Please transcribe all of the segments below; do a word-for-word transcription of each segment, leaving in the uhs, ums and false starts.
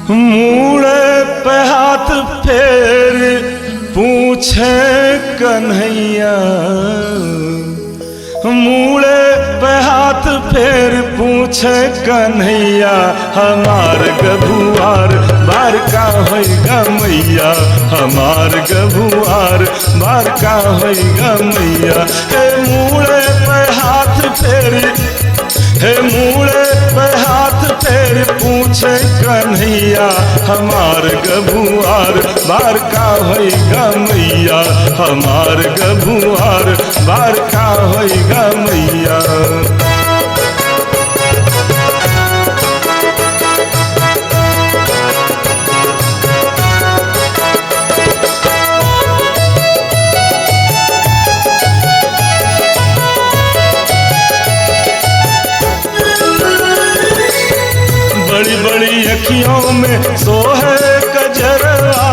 मूड़े पे हाथ फेर पूछे कन्हैया, मूड़े पे हाथ फेर पूछे कन्हैया, हमार गबुआर बार का होइगा मैया, हमार गबुआर बार का होइगा मैया। हे मूड़े पे हाथ फेरी, हे मूड़े पे हाथ फेर पूछे कन्हैया, हमार गबुआर बार का होइगा मैया, हमार गबुआर बार का होइगा मैया। बड़ी बड़ी अखियों में सोहे कजरवा,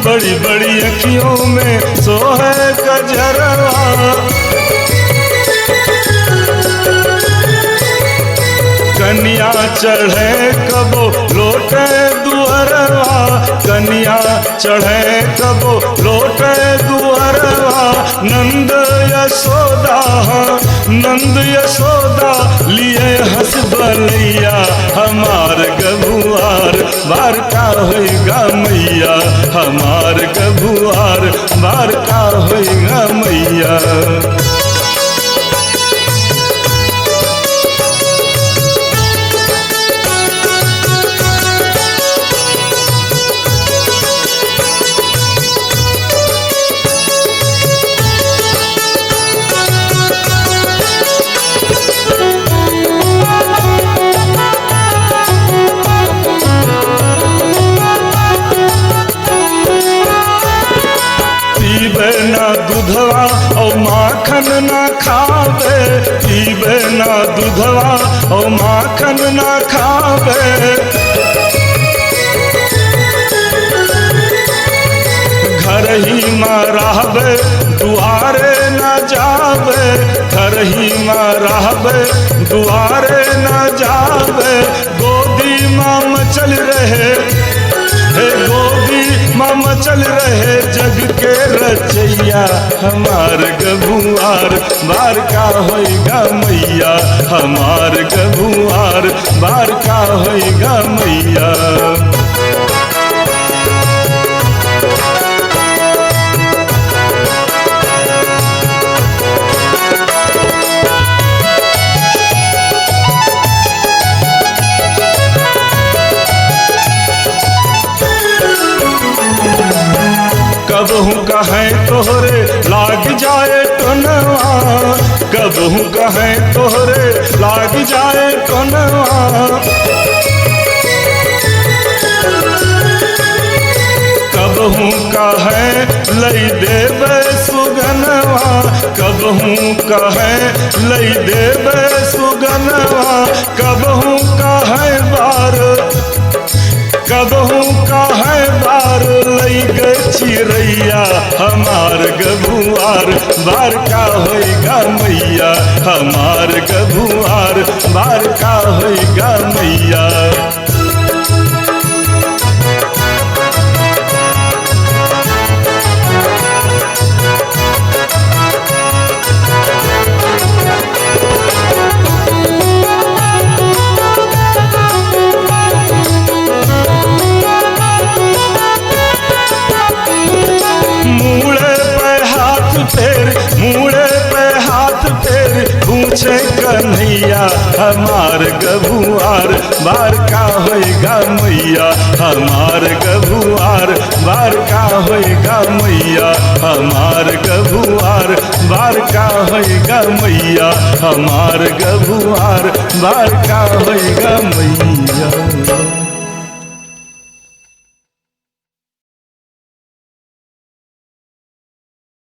बड़ी बड़ी अखियों में सोहे कजरवा। कनिया चढ़े कबो लोटे दुअरवा, कनिया चढ़े कबो लोटे दुअरवा। नंद यशोदा, नंद यशोदा लिए हंस बलैया, हमार गबुआर बार का होइगा मैया, हमार गबुआर बार का होइगा मैया। पीबे ना दूधवा और माखन ना खाबे, पीबे ना दूधवा और माखन ना खाबे। घर ही मा रहबे, दुआरे ना जाबे, घर ही मा रहबे, दुआरे ना जाबे। गोदी मा मचल रहे, हे गोदी मा मचल रहे जग के रचैया, हमार गबुआर बार का होइगा मैया, हमार गबुआर बार का होइगा मैया। कबहूँ कहे तोहरे लाग जाए टोनवा, कबहूँ कहे तोहरे लाग जाए टोनवा। कबहूँ कहे लई देबे सुगनवा, कबहूँ कहे लई देबे सुगनवा, कबहूँ कहे बार, कबहूँ कहे बार लई गए चिरैया, हमार गबुआर बार का होइगा मैया, हमार गबुआर बार का होइगा मैया। मूड़े पे हाथ फेर, मूड़े पे हाथ फेर, पूछे कन्हैया, हमार गबुआर बार का होइगा मैया, हमार गबुआर बार का होइगा मैया, हमार गबुआर बार का होइगा मैया, हमार गबुआर बार का होइगा मैया।